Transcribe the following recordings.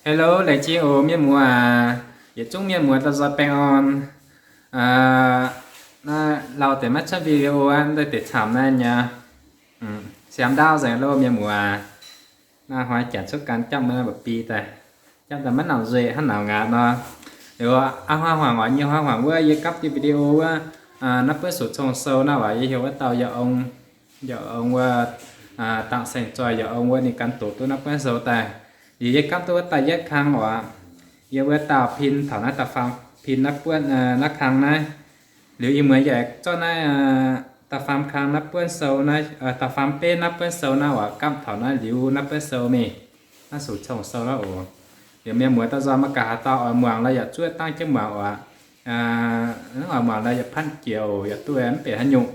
Hello, laengz zingh oc mienh muoz aac. Yietc zungv mienh muoz daaih nzoih baengh orn. Naaiv lauh deix maiv cuotv video aqv, daaih deix camv naaiv nyei. Siaam ndaauv nzengc loh mienh muoz aac. Naaiv hnoi janx cuotv ganh japv maiv mba'bi daaih, japv daaih maiv nauc nzueic hnangv nauc ngaatc nor. Liuz aqv hnoi hmuangx oc, nyei hnoi hmuangx wuov yie gapv diuh video wuov, naaiv buonv Sux Cong Sou naaiv waac yie heuc wuov dauh yaac ong, yaac ong wuov, Dangc Saeng Zoih yaac ong wuov ninh gan doqc duqv naaiv buonv sou daaih. Liuz yie gapv duqv wuov dauh yietv kang oc. Yie wuov dauh pin taux naaiv da'faam pin naaiv buonv, naaiv kang naaiv. Liuz ih muonz yaac zorqv naaiv da'faam kang naaiv buonv sou naaiv, da'faam beiv naaiv buonv sou naaiv oc, gapv taux naaiv liuz naaiv buonv sou mingh, naaiv Sux Cong Sou naaiv oc. Liuz mienh muoz daaih nzoih maiv gaax haaix dauh oix muangx lorz yaac zuov dangv jienv muangx oc. Oix muangx lorz yaac patv jiex oc, yaac duqv mv benx haaix nyungc.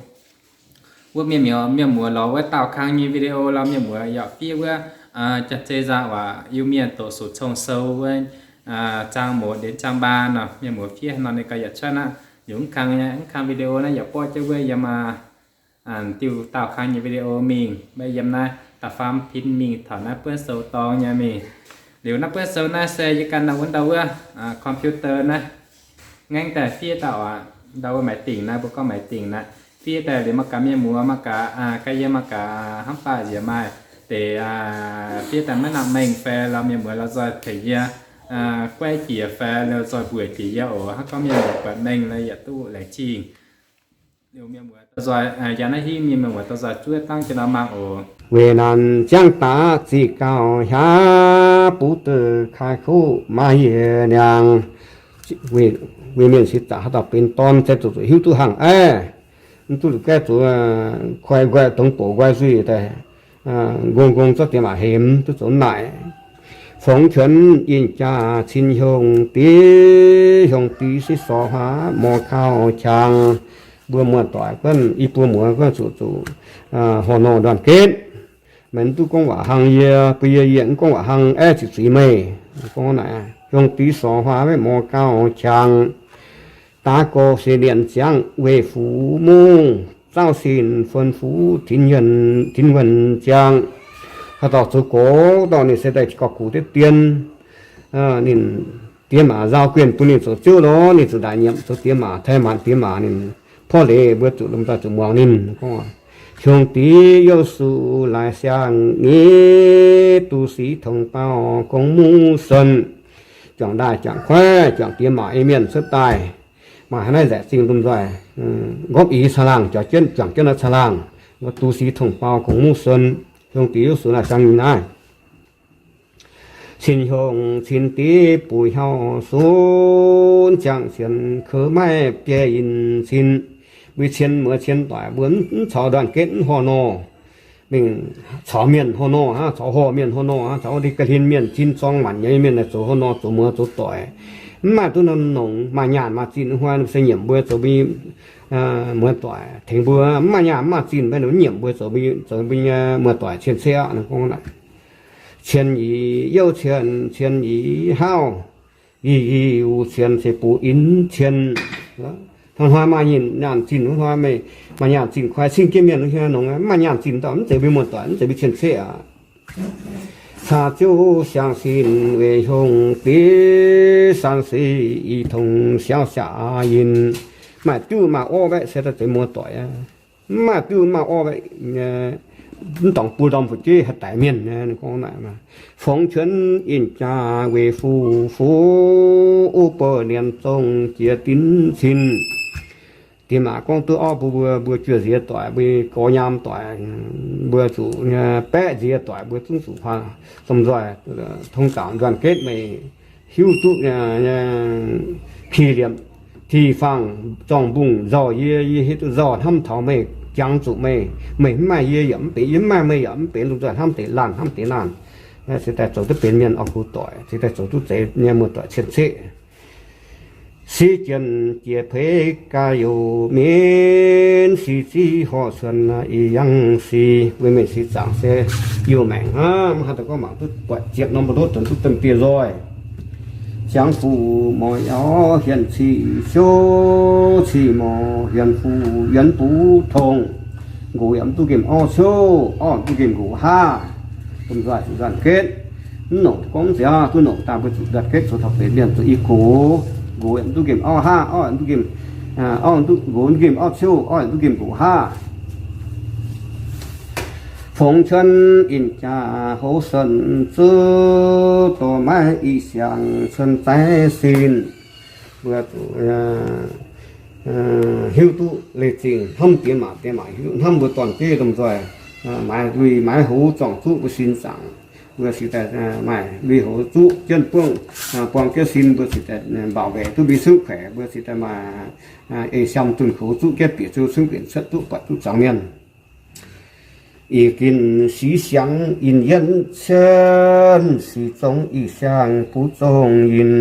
Wuov mienh, mienh muoz lorz wuov dauh kang nyei video lorz mienh muoz yaac fiev wuov jaax-zei nzangc waac Iu-Mienh doqc Sux Cong Sou wuov, zaang mouz ndiex zaang mbaan nor, mienh muoz fiev haaix nor ninh gauh yaac cuotv aqv. Liuz mv kang, mv kang video naaiv yaac borqv jienv wuov yiem diuh dauh kang nyei video mingh, maiv yiem naaiv da'faam pin mingh taux naaiv buonv sou dorng nyei mingh. Liuz naaiv buonv sou naaiv se yie ganh ndau wuov ndau wuov computer naaiv ngaengv daaih fiev daaih oc. Ndau wuov maiv dingc naaiv, mbuo gorngv maiv dingc naaiv, fiev daaih liuz maiv gaax mienh muoz maiv gaax, ga'yie maiv gaax hnamv baac nziex maaih deix fiev daaih maiv nangc mengh fai lorz mienh muoz lorz nzoih tengx yie guaiv jiex fai lorz nzoih mbuoqc jiex yie oc. Hnangv gorngv mienh muoz buatc mengh lorz yaac duqv laengz zingh. Liuz mienh muoz daaih nzoih, yaac naaiv hingv mienh muoz daaih nzoih zuov dangv jienv nor mangc oc. Weic naaic ziangh daaih ziqc gauh hiaav buv deix kai kuv maaih yie niangx. Weic mienh six zaangc haaix dauh benx dorn se zuqc zuqc hiuv duqv hnangv aqv. Mv duqv zuqc gaeqv zuqc koi nqoi dongz bouc nqoi nzuih daaih, nqong nqong zorqv diex maac hemx duqv zoux naaic. Fongx quanx inh jaa cin hiong diex, hiong diex six sorx huaav mor gauh qangx. Mbuo muoz-doic guonv, i buo muoz guonv zuqc zuqc horh norh nduanh getv. Meih mv duqv gorngv waac hnangv yie, bun yie yie mv gorngv waac hnangv aeqv, ziqc zuiz meih. Gorngv naaic, hiong diex sorx huaav maiv mor gauh qangx. Daav gorx se nienx ziangv weih fuc mungv, zaauv sin fun fuv tinx wuonh ziangh. Haaix dauh zoux gorx dorh ninh se daaih gorx-gux deix dien, ninh diex maac nzauh guen bun ninh zoux ziouv lorz ninh zuqc ndaaic nyiemc zoux diex maac, taaih maanc diex maac ninh porv leiz mbuo zuqc lomh nzoih zuqc muangx ninh. Hiong diex youh suc laaix siang-nyic, duqv sic tongx baaux gong muv suonc. Juangc ndaaih juangc kuaaiv juangc diex maac ei mienh cuotv daaih. Maaih haaix naaiv nzaeqc zingh lomh nzoih nqopv i caangh laangh, juangc jienv juangc jienv naaiv caangh laangh, duqv sic tongx baaux gong muv suonc. Hiong diex youh suc laaix siang-nyic naaiv. Cin hiong cin diex buix hauh sunv, ziangh sienx kouv maiv biei yinh cin. Mbuo cien muoz cien doic mbuo mv caux nduanh getv mv horh nor, mingh caux mienh horh nor hnangv, caux horh mienh horh nor hnangv, caux wuov deix ga'hlen mienh, cin zorng maanc nyei mienh zoux horh nor zoux muoz zoux doic. Mv maaih duqv norm nongx, maaih nyaanh maaih zinh hnoi se nyiemc mbuo zoux mbuo muoz doic, tengx mbuo. Mv maaih nyaanh mv maaih zinh mv nyiemc mbuo zoux mbuo nyei muoz doic cien-ceqv aqv. Cien yie youh cien, cien yie hauh, yie yie wuov cien se bun in cien. Hnoi-hnoi maaih nyaanh zinh, hnoi-hnoi maaih nyaanh zinh, koi cing jienv mienh nongx, mv maaih nyaanh zinh dauh mv zeiz mbuo muoz doic, mv zeiz mbuo cien-ceqv aqv. Caa ziouv siang-sin weic hiong diex, san se i tongx siauv siac yinh. Maaih diuv maaih orv waeqv se daaih zeiz muoz doic aqv. Mv maaih diuv maaih orv waeqv, mv dorngc buo ndorm fu'jueiv haih daix mienh. Fongx quanx inh jaa weic fuc fuv, uv buo nienx zong jiex dinv cin. Diex maac gorngv duqv orv bun mbuo, mbuo juoz nziex doic, mbuo gorx nyaam doic, mbuo zuqc baeqv nziex doic, mbuo zungv zuqc lomh nzoih tong gaux nduanh getv meih hiuv duqv ki liemh ti fangx zorng mbungh nzauh yie, yie hiuv duqv nzauh hnamv taux meih, jangx zuqc meih. Meih mv maaih yie yaac mv benx, yie mv maaih meih yaac mv benx, lomh nzoih hnamv deix laanh hnamv deix laanh. Se daaih zoux duqv benx mienh orqc, kuv doic se daaih zoux duqv zeiz nyei muoz-doic cien-ceqv. Si jienv jiex peix gaax youc mienv, si ziv horqc cuonx ih yangh si. Weic mienh six zaangc se youh maengc hnangv, mv haaix dauh gorngv mangc duqv buatc ziepc norm mbu'ndongx duqv domh dieh nzoih. Ziangx fuqv morc yaac hienx ciqv siou, ciqv morc hienx fuqv yienx buv tongx. Nqox yaac mv duqv nqemh orv siou, orv mv duqv nqemh nqox haav. Domh nzoih zuqc nzanh getv. Mv nongc gorngv nziaaux duqv nongc daaih mbuo zuqc ndatc gaeqv zoux taux benx mienh zoux i gox. Nqox yaac mv duqv nqemh auv haav, auv yaac mv duqv nqemh, auv nqox mv nqemh auv ciouv, auv yaac mv duqv nqemh nqox haav. Fongx cuotv inh jaa houv suonc zuqv, dorh maiv ih siangx cuotv zaiv sin. Mbuo zuqc hiuv duqv leiz zingh hnamv diex maac, diex maac hiuv duqv hnamv mbuo dorn-jueiv lomh nzoih, maaiz lui maaiz hoz zorngc zuqv mbuo sin zaangc. Mbuo sic daaih maaih lui hoz zuqv jienv buangv, buang jienv sin mbuo sic daaih mbaauc mbaeqc duqv mbi suqv kuaeqc, mbuo sic daaih maaih ei siam dunh koux zuqv jienv bieqc ziouc cunv bieqc cuotv duqv buatc duqv zuangx mienh. Ih ginc six siangx yinh yienv cienv, sic zongx ih siangx butv zongh yinh.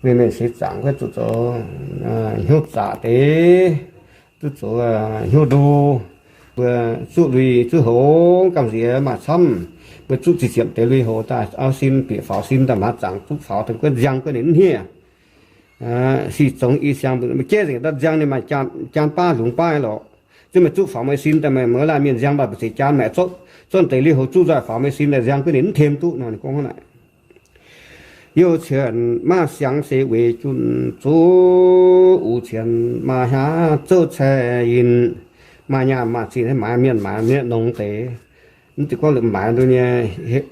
Mbuo mienh seix zaangc wuov zuqc zoux hnyouv zaqc deix, duqv zoux hnyouv ndo. Mbuo zuqv lui zuqv hoz gamh nziex maaih camv. Mbuo zuqv ziepc ziepc deix lui hoz daaih auv sin bieqc faaux sin daaih maaz zaangc zuqv faaux daaih guov nziang guov ninh mv hniev. Sic zongx ih siangx mbuo jeiv nzengc daaih nziang ninh maaih jaan baav lungz baav lorqc. Zungv meih zuqv faaux meih sin daaih meih mouz laanh mienh nziang mv baac mbu'ziex jaan meih zorqv deix lui hoz zuqv nzoih faaux meih sin daaih nziang guov ninh mv tem duqv nor ninh gorngv naaic. Youh cien maaih siangx se weic junh zuqv, uix cien maaih hnyangx zouv caeqv yinh, maaih nyaanh maaih zinh maaiz mienh maaiz mienh nongx deix. Mv zeiz gorngv la'maaiz nduov nyei,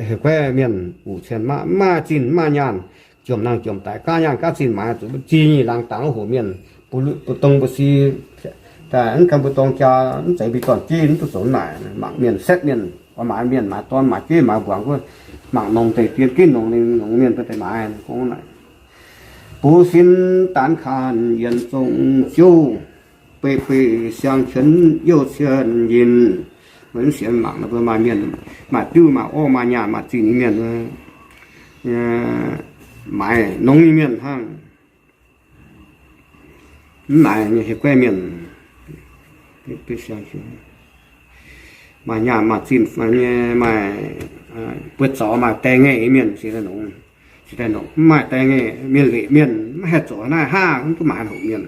heuc guaiv mienh uix cien maaih zinh maaih nyaanh, jomc nangh jomc daic, gaav nyaanh gaav zinh maaiz zuqc zinh nyei laangz dangx hoc mienh, mbu'ndongx mbu'si, daaih mv gan mbu'ndongx jaa mv zeiz mbuo dorn-jueiv mv duqv zoux naaic, mangc mienh setv mienh, oix maaiz mienh maaiz dorn maaiz jueiv maaiz mbuangz wuov, mangc nongx deix dien ginv nongx ninh nongx mienh mbuo deix maaiz gorngv naaic. Bux sin daanx kaanh yienx zong jouh, beiv beiv siang-qienx youh cien yinh. Mbuo mv sienx mangc nor mbuo maaih mienh, maaih diuv maaih orv maaih nyaanh maaih zinh nyei mienh, maaiz nongx nyei mienh hnangv. Mv naaic nyei hieh guaiv mienh, maaih nyaanh maaih zinh nyei, maaih buoz zaux maaih daengh ngaeqv nyei mienh, mv maaih daengh ngaeqv mienh, leqc mienh maiv haih zoux naaiv haah, mv duqv maaiz hoc mienh.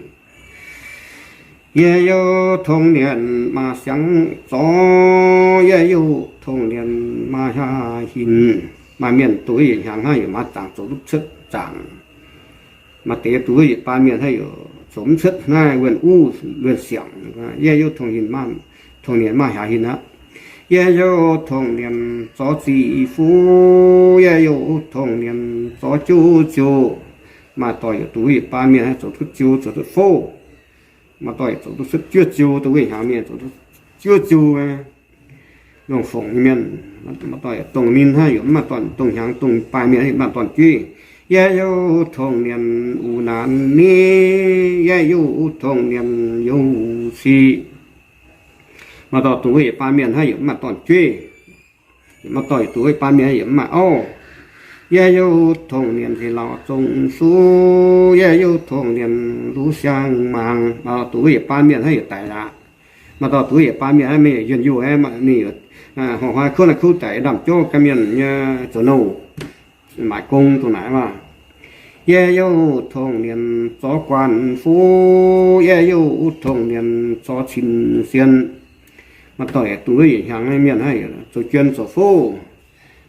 Yie youh tongx nienx maaih siangx zorx, yie youh tongx nienx maaih hnyangx hinc. Maaih mienh duqv yietc hnyangx hnangv yaac maaih zaangc zoux duqv cuotv zaangc. Maaih deix duqv yietc baan mienh hnangv yaac zoux mv cuotv naaiv wuonh uv wuonh siangx. Yie youh tongx nienx, tongx nienx maaih hnyangx hinc aqv. Yie youh tongx nienx zorx ziqc fuv, yie youh tongx nienx zorx juv ziouh. Maaih dorh yietc duqv yietc baan mienh hnangv zoux duqv ziouh zoux duqv fouv. Maaih dorh yietc zoux duqv cuotv juov ziouh, duqv wuov hnyangx mienh zoux duqv juov ziouh. Longc fongc nyei mienh, maaih dorh yietc dongh ninh hnangv yaac mv maaih dorh dongh hnyangx dongh baan mienh maaih dorn-jueiv. Yie youh tongx nienx uix naanc ni, yie youh tongx nienx youz sic. Maaih dorh duqv wuov yietc baan mienh hnangv yaac mv maaih dorn-jueiv. Maaih dorh yietc duqv wuov yietc baan mienh yaac mv maaih auv. Yie youh tongx nienx heix lauh zong suv, yie youh tongx nienx luv siang-maang. Maaih dorh duqv wuov yietc baan mienh hnangv yaac daic aqv. Maaih dorh duqv wuov yietc baan mienh hnangv mienh yaac yuonh youh aqv, ninh horc hnoi kuv naaiv kuv daic ndaamv-jauv ganh mienh nyei zoux nouh, maaic gong dongh naaic maah. Yie youh tongx nienx zorx guanh fuv, yie youh tongx nienx zorx cin sien. Maaih dorh yietc duqv wuov yietc hnyangx mienh hnangv yaac zoux juon zoux fouv.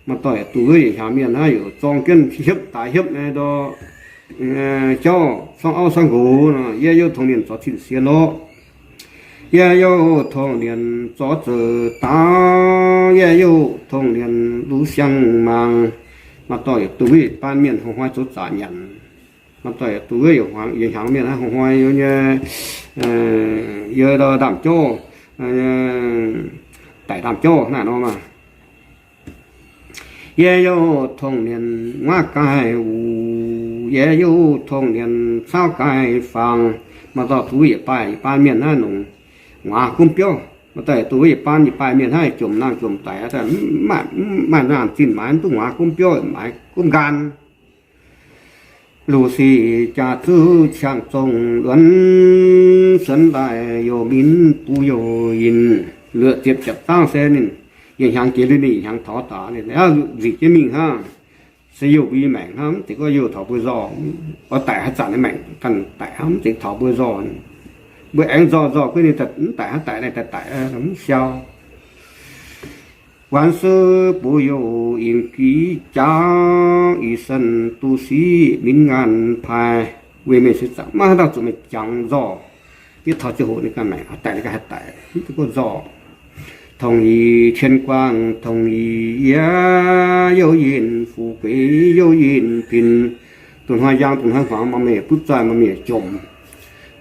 Maaih dorh yietc duqv wuov yietc hnyangx mienh hnangv yaac zorng jienv hiepv daaix hiepv nyei ndor, jauv sorng auv sorng nqox nor, yie youh tongx nienx zorx cin sien lorqc. Yie youh tongx nienx zorx zoux daauv, yie youh tongx nienx luv siang-maang. Maaih dorh yietc duqv wuov yietc baan mienh horc hnoi zoux zaqc nyanc. Maaih dorh yietc duqv wuov yietc hnyangx mienh hnangv horc hnoi yie nyei, yie ndor ndaamv-jauv, daic ndaamv-jauv naaiv nor maah. Yie youh tongx nienx nguaaiv gaaih wuc, yie youh tongx nienx caauv gaaih fangx. Maaih dorh duqv yietc baan, yietc baan mienh hnangv nongc nguaaz gomv biauv. Maaih dorh yietc duqv yietc baan, yietc baan mienh hnangv jomc nangh jomc daic, mv maaih, mv maaih nangh zinh maaiz, mv duqv nguaaz gomv biauv, maaiz gomv nqaan. Luv sic jaax zuqv ciangh zongh luonx, suonx daaih youh minv buv youh yinh. Luoqc ziepc ziepc zaangv se ninh yietc hnyangx jiex lui ninh yietc hnyangx taux daaih, nzipc jienv mingh hnangv. Se youh mbuo nyei maengc hnangv, mv zeiz gorngv youh taux mbuo nzorh, oix daic haaix zanc nyei maengc ganh daic hnangv, mv zeiz taux mbuo nzorh. Mbuo aengx nzorh nzorh guov ninh mv daic hnangv daic naaiv daaih daic mv siau. Guan se bou youh ing giv jangx, ih sen duqv siqv minv ngaanh paaiv. Weic mienh se zaqc maiv haaix dauh zuqc meih jangx nzorh. Yie taux ziangh hoc ninh ganh maengc haih daic, ninh ganh haih daic, mv duqv gorngv nzorh. Tongh yie tien guangc, tongh yie yie, youh yinh fu'jueiv, youh yinh pin. Dongh hnoi yaang, dongh hnoi hmuangx, maaih mienh butv zoih, maaih mienh jomc.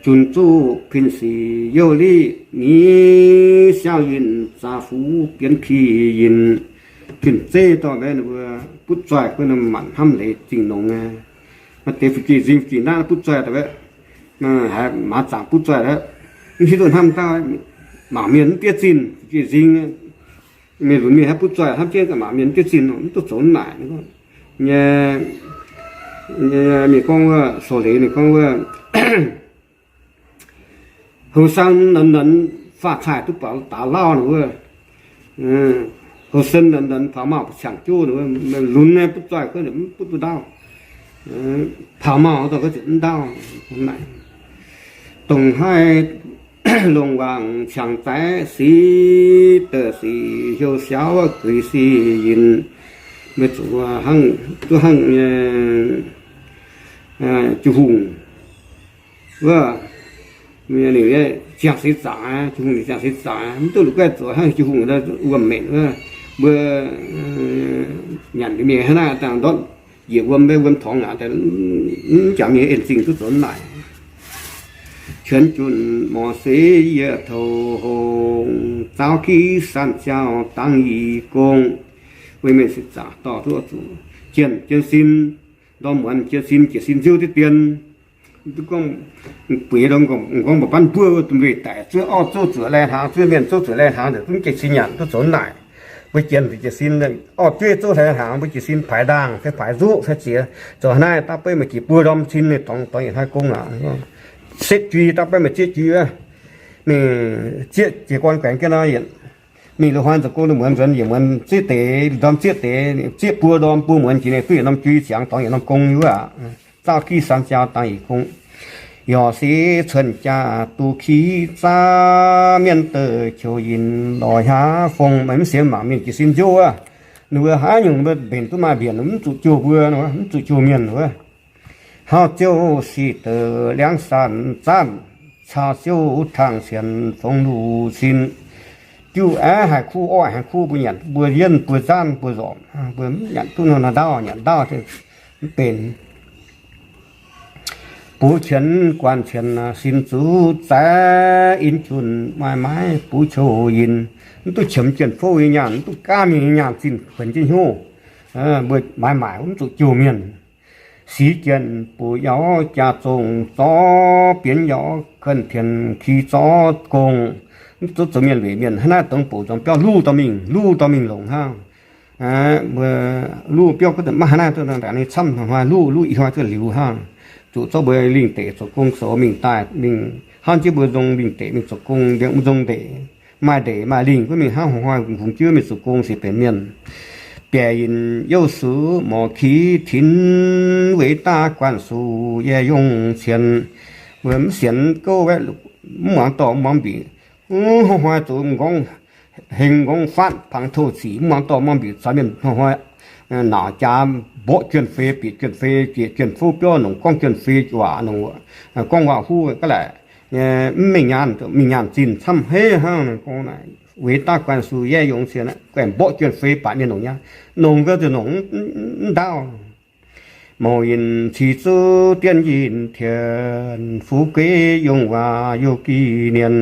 Junc zuqc pin sic youh liqv nyei, siau yinh zaax fuqv bienv pi yinh. Junc zeiv dorh mbaeqv ninh mbuo butv zoih, guov ninh manc hnamv leiz zingh nongx aqv. Maaih deix fu'jueiv nzing, fu'jueiv naaiv butv zoih daaih, haiz maaz zaangc butv zoih aqv. Mv hiuv duqv hnamv daaih, mangc mienh mv diev zinh, fu'jueiv nzing, mienh lunx mienh haih butv zoih hnamv jienv, mangc mienh mv diev zinh, mv duqv zoux naaic. Nyei, nyei mienh gorngv wuov, soux leiz ninh gorngv wuov, heuc sang nanx nanx faah caaih duqv baac daaix lauh nor wuov, heuc sen nanx nanx faaux mauh ziangx jouv nor wuov, lunx nyei butv zoih gorngv mv butv duqv ndaauv, faaux mauh dorh gorngv mv ndaauv. Dongh haih longc wangc ciangx zaaix sic, deix sic heuc siaux guix sic yinh, mbuo zuqc hnangv, duqv hnangv nyei jiu hungh wuov, ninh ziangh seix zaangc, jiu hungh ninh ziangh seix zaangc, mv duqv la'guaih zoux hnangv jiu hungh wuom-menc wuov, mbuo nyanc mienh hnangv naaiv dangh ndortv njiec wuom, wuom torngx aqv, mv jangx mienh en zingh duqv zoux naaic. Qiemx junc morc seix yie touv hongh, zaauv giv san ziangh dangx yie gong. Weic mienh se zaqc dorh duqv zuqc jienh jienv sin, ndorm muonz jienh sin, jiex sin nziouv diqv dien. Mv duqv gorngv bueix ndorm, gorngv mbuo banv buov wuov, dunh weih daic, zuov orv zouv zuoqc lai hnaangx, zuov mienh zouv zuoqc lai hnaangx, mv jiex sin nyanc duqv zoux naaic. Mbuo jienh jiex sin, orv-jueiv zouv lai hnaangx, mbuo jiex sin paaix ndaangh fai paaix nzuqv fai ziex, zoux naaiv daav beiv meih jiex buo ndorm sin, dorngx dorngx yietc hnoi gong aqv. Setv jui daav beiv meih zieqv jui, mingh zieqv jiex gorn guaengx jienv nor yietc. Mingh la'hnoi zoux gong la'muonz nzuonx yietc muonz zieqv deix, ndorm zieqv deix, zieqv buo ndorm buo muonz jiex ninh duqv yietc norm jui ziangx dorngx yietc norm gong wuov aqv. Zaauv giv san ziangh dangx yie gong. Yorc seix cuonh jaax duqv ki zaav, mienh deix qouc yinh lorz hiaav fong. Meih mv sienx mangc mienh jiex sin nziouv wuov, ninh mbuo haaix nyungc mbuo mbenc duqv maaih mbienc mv zuqc jouh mbuo, mv zuqc jouh mienh wuov. Hauv ziouv sic deix liangv sanc zanc, caux ziouv tangh sienx fongx luc sin. Diuh aeqv, haaix kuv orqv haaix kuv mbuo nyanc, mbuo yienv, mbuo nzanv, mbuo nzormc, mbuo mv nyanc duqv nor, ndaauv nyanc ndaauv mv benx. Bux qienx guanh qienx sin zuqc zaaix, in junc maaih maaiz bux qouc yinh. Mv duqv qiemx jien fouv nyei nyaanh, mv duqv gaamv mienh nyei nyaanh zinh kuonx jienv hnyouv. Mbuo maaiz maaic mv zuqc jouh mienh. Sic jienh bux yaac jaax zongh zorqv, bienx yaac kenh tienx ki zorqv gong. Mv zuqc zoux mienh weic mienh hnangv naaiv dongh bouc nzorng biauv luv dorh mingh, luv dorh mingh longc hnangv. Mbuo luv biauv gunv maiv hnangv naaiv duqv daaih ninh camv hnoi luv, luv ih hnoi duqv liuz hnangv. Zuqc zorqv mbuo lingh deic zoux gong zoux mingh daaih mingh hnangv jienv mbuo nzong lingh deic mingh zoux gong, mbuo nzong ndeic, maaih ndeic maaih lingh gunv mingh hnangv hnoi-hnoi kungx jienv mingh zoux gong sic benx mienh. Biaic yinh youh suv morc ki tinx, weic daaih guanh suc yie yongh cien. Mbuo mv sienx gouv, mv muangx dorh mv muangx mbic, hnoi-hnoi zoux m'nqorngv heng m'nqorngv fatv pangx touh zic, mv muangx dorh mv muangx mbic caux mienh hnoi-hnoi nauc jaax mborqv juonh fei, bieqc juonh fei, bieqc juonh fouv biauv nongc, gorngv juonh fei waac nongc, gorngv waac-huv ga'laaic, mv mingh nyaanh, mingh nyaanh zinh camv heiv hnangv. Gorngv naaic, weic daaih guanh suc yie yongh cien, guanh mborqv juonh fei baac mienh nongc nyaanh, nongc gau zuqc nongc mv ndaauv. Mouc yinh cih zuqv dienv yinh tien, fu'jueiv yongh waac youh gih nien.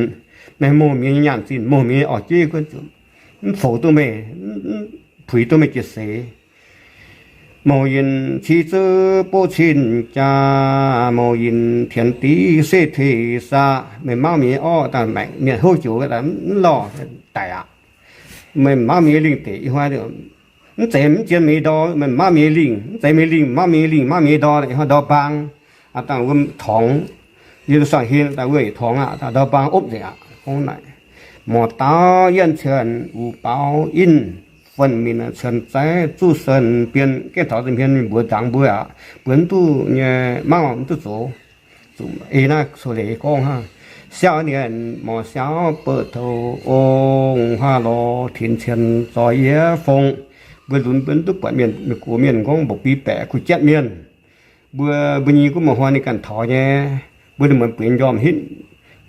Meih mouh mienh nyaanh zinh, mouh mienh orv-jueiv gunv zuqc mv foux duqv meih, puix duqv meih jiex seix. Mouc yinh cih zuqv bov cin jaa, mouc yinh tienx div se tuix saqc. Meih mauv mienh orv daaih maengc mienh houv joux mv lorh daic aqv. Meih mauv mienh lingh deic ih hnoi mv zeiz mv zien mienh ndor, meih mauv mienh lingh, mv zeiz mienh lingh, mauv mienh lingh, mauv mienh ndor, ih hnoi ndor mbaang, dangh wuom torngx, yie duqv sang hien daaih wuov torngx aqv, ndor mbaang opv nzengc aqv. Gorngv naaic, morc daauv yienh cien uix baaux in, fuonh minc cien zaiv zuqv sen bienh, gengh taux hmien mbuox nzangx mbuo aqv, mbuo mv duqv nyei, mauv mv duqv zoux. Zuqc ei naaiv coux leiz gorngv hnangv. Siaauv nienh morc siaauv beuh toux ong, huaav lorz tinx cien zorc yie fong. Mbuo lunx mbuo mv duqv buatc mienh, mienh gox mienh gorngv mbuoqc biv baeqc kuh jatv mienh. Mbuo, mbuo nyei guv muoz hnoi ninh ganh taux nyei, mbuo ninh muonz bueix njormh hitv,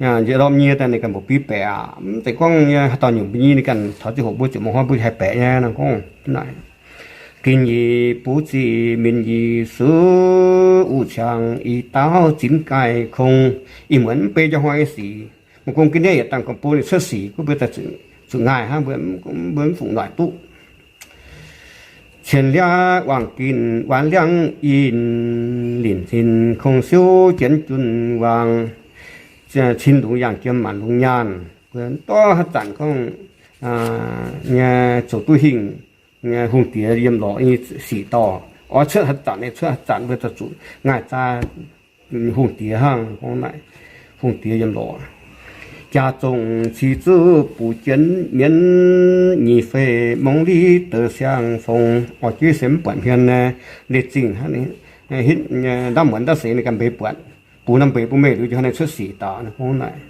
njiec ndorm nyei daaih ninh ganh mbuoqc biv baeqc aqv. Mv zeiz gorngv nyei haaix dauh nyungc mbuo nyei ninh ganh taux ziangh hoc mbuo ziouc muoz hnoi mbuo haih baeqc nyei nor gorngv naaic. Gin yie buv ziqc min yie suv, uv ciangx i daauv zinx gaih kong. Ih muonz mv bei jauv hnoi sic, mv gong ga'naaiv yietc dangh gorngv bun ninh cuotv sic, gunv mbuo zuqc ngaih hnangv, mbuo mv fungc noic duqv. Cien liaav wangc gin waanc liangv in, linc cin kong siouv jienv jun wangc, cin lungz yangh jiem maanc lungz nyaanh. Mbuo dorh haaix zanc gorngv nyei zoux duqv hingh nyei hungh diex yiem lorqc nyei sic dorh. Oix cuotv haaix zanc nyei cuotv haaix zanc, mbuo zuqc ngaih zaaih hungh diex hnangv. Gorngv naaic hungh diex yiem lorqc. Jaax zongh cih zuqv buv jienv mienv, nyic fei mongv liv deix siang fong. Oix juiv se mv buatc hmien naaiv, leiz zingh hnangv, hitv ndamv muonz ndamv seix ninh ganh mbeix buatc. Buv norm mbeix bun meih liuz jiex hnangv naaiv cuotv sic daaih. Gorngv naaic,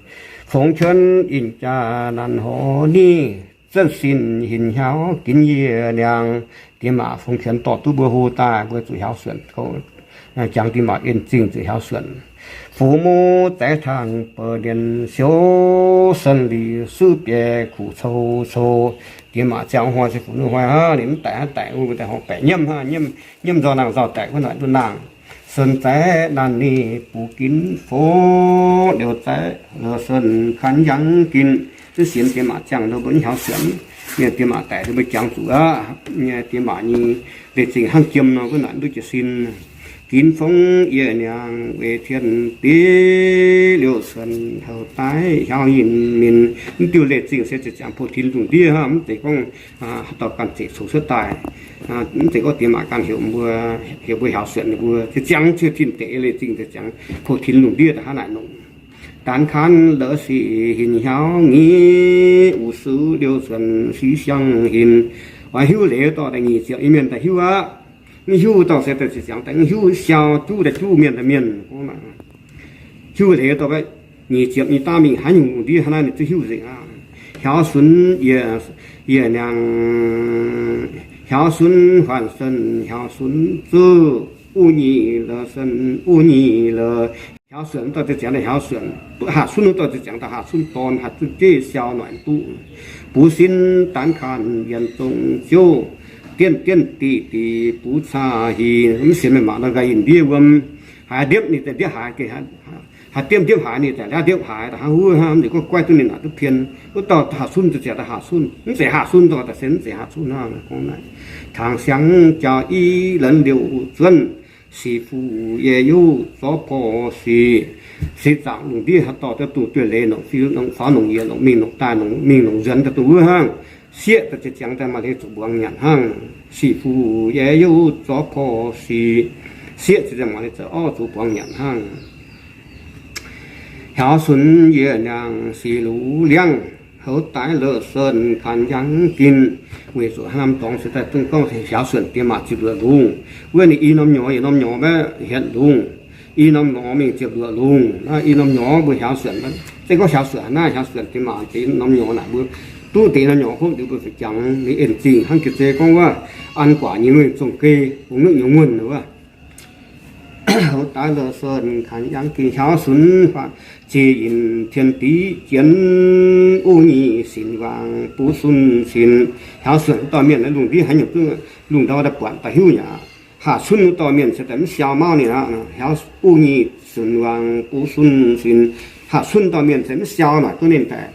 fongx qienv inh jaa naanc horv ningh, zanh sin hinc hnyauv ginv yie niangx. Diex maac fongx qienv dorh duqv mbuo hlo daaih, mbuo zuqc hiaaux suonc. Jangx diex maac en zingh zuqc hiaaux suonc. Fuqv mouv zaeqv tangh bou nienh siouv, sen lic suv biei kuv cou cou. Diex maac ziangh hnoi se fuqv nuv hnoi hnangv, ninh mv daic hnangv daic, mbuo daaih horngh baeqc nyiemv hnangv, nyiemv nzorng nangh nzorng daic wuov noic duqv nangh. Sen zaeqv naanc ninh buv ginv fongx, liouh zaeqv la'sen kan yangh ginv. Mv sienx diex maac ziangh nor mbuo mv hiaaux suonc. Mienh diex maac daic nor mbuo jangx zuqc aqv. Diex maac nyei leiz zingh hnangv jiem nor wuov noic duqv jiez sin. Ginv fongx yie niangx weic tien diev, liouh suonc houc daaih hiaaux yinh min. Mv diuh leiz zingh se ziepc ziangx pou-tinx lungh ndiev hnangv, mv zeiz gorngv haaix dauh ganh ziqc coux cuotv daaih. Mv zeiz gorngv diex maac ganh heuc mbuo, heuc mbuo hiaaux suonc ninh mbuo. Ziepc ziangx ziouc tin deix leiz zingh ziepc ziangx pou-tinx lungh ndiev da'hnangv naaic nongc. Daanx kaanv la'sic hinc hnyauv nyic, wuv suv liouh suonc sic siang hinc. Oix hiuv leiz dorh daaih nyic ziepc nyei mienh daaih hiuv aqv. Mv hiuv dorh se daaih ziepc ziangx daaih mv hiuv, siau juv daaih juv, mienh daaih mienh. Hiuv leiz dorh nyic ziepc nyei daav mingh haaix nyungc lungh ndiev hnangv naaiv ninh zungv hiuv nzengc aqv. Hiaaux sunx yie, yie niangx, hiaaux sunx huaanh sen, hiaaux sunx zuv, uv nyic la'sen, uv nyic la'sen. Hiaaux suonc dorh ziepc ziangx daaih hiaaux suonc, hatc cunv dorh ziepc ziangx daaih hatc cunv dorn, hatc cunv jeiv siau noic duqv. Buv sin daanx kaanv yienc zong ziouv, dienv dienv diqc diqc buv caa hinc. Mv sienx meih maac nor nqaai yinh ndiev wuom, haaix ndiepv ninh daaih ndiepv haaix, haaix ndiepv ndiepv haaix ninh daaih ndiapv ndiapv haaix, da'hnangv wuov hnangv. Ninh gorngv guaiv duqv ninh naaic duqv pien, wuov dauh hatc cunv daaih ziangx daaih hatc cunv, mv zeiz hatc cunv dorh daaih se mv zeiz hatc cunv hnangv. Gorngv naaic, tangx siangx jauv i lenv liouh zuonv, sic fuqv yie youv zorqv porv sic. Se zaangc lungh ndiev haaix dorh daaih dungh dueiv leiz nongc, faaux nongc yiec nongc, mingh nongc daaih nongc, mingh nongc nzuonx daaih dongh wuov hnangv. Sieqv daaih ziepc ziangx daaih maaih leiz zuqc mbuangz nyanc hnangv. Sic fuqv yie youv zorqv porv sic. Sieqv ziepc ziangx maaih leiz zuqc orv zuqc mbuangz nyanc hnangv. Hiaaux sunx yie niangx sic luv liangv, houv daaih la'sen kanh yangh ginv. Weic zuqc hnangv naaiv dorngx se daaih zungv gorngv hiaaux suonc diex maac ziepc luoqc lungz. Wuov ninh i norm nyorx yietc norm nyorx maiv hietc lungz. I norm nyorx mingh ziepc luoqc lungz. Naaiv i norm nyorx mbuo hiaaux suonc, se gorngv hiaaux suonc naaiv, hiaaux suonc diex maac deix norm nyorx naaic, mbuo duqv deix norm nyorx hopv liuz mbuo fih jangx ninh en zingh hnangv jiex zei gorngv wuov an guaax nyei mengh zong gei bungx nuqv nyei nguonh wuov. Houv daaih la'sen kanh yangh ginv hiaaux sunx, ziex yinh tien diqv jienv, uv nyic sinx waangc buv sun sinx. Hiaaux suonc wuov dauh mienh naaiv lungh ndiev haaix nyungc duqv lungh ndau daaih buatc daaih hiuv nyei aqv. Hatc cunv wuov dauh mienh se daaih mv siau mauv ninh aqv. Hiaaux uv nyic sinx waangc buv sun sinx. Hatc cunv dauh mienh se mv siau naaic duqv ninh daaih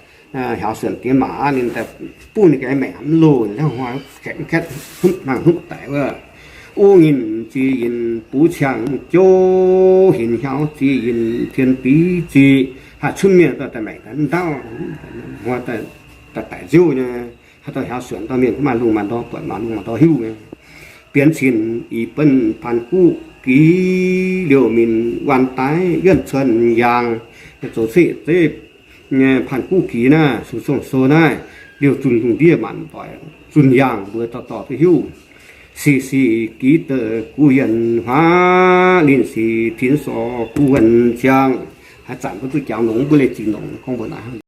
hiaaux suonc diex maac aqv. Ninh daaih buv ninh ga'maeqc mv loh, hnangv hnoi kaeqv kaeqv hnupv hnangv hnupv daic wuov. Uv nyinh ziex yinh buv ciangh jouv, hinc hnyauv ziex yinh tien diqv ziqc. Hatc cunv mienh daaih daaih maengc daaih mv ndaauv, hnoi daaih daic nziouv nyei. Haaix dauh hiaaux suonc dauh mienh gunv maaih lungh maaih ndorm, buatc maaih lungh maaih ndorm hiuv nyei. Bienx cin ih benv paan guv giz, liouh minc waan daaih yuonv cuon yaangh. Zoux ceqv zeiv paan guv giz naaiv, sux zong sou naaiv, liouh zunh lungh ndiev maanc doic zunh yaangh, mbuo dorh dorh duqv hiuv. Sic sic giz deix guv yienh huaav, linh sic tinx sorc guv wuonh ziangh. Haaix zanc mbuo duqv jangx longx, mbuo leih zingc longx gorngv mbuo naaiv.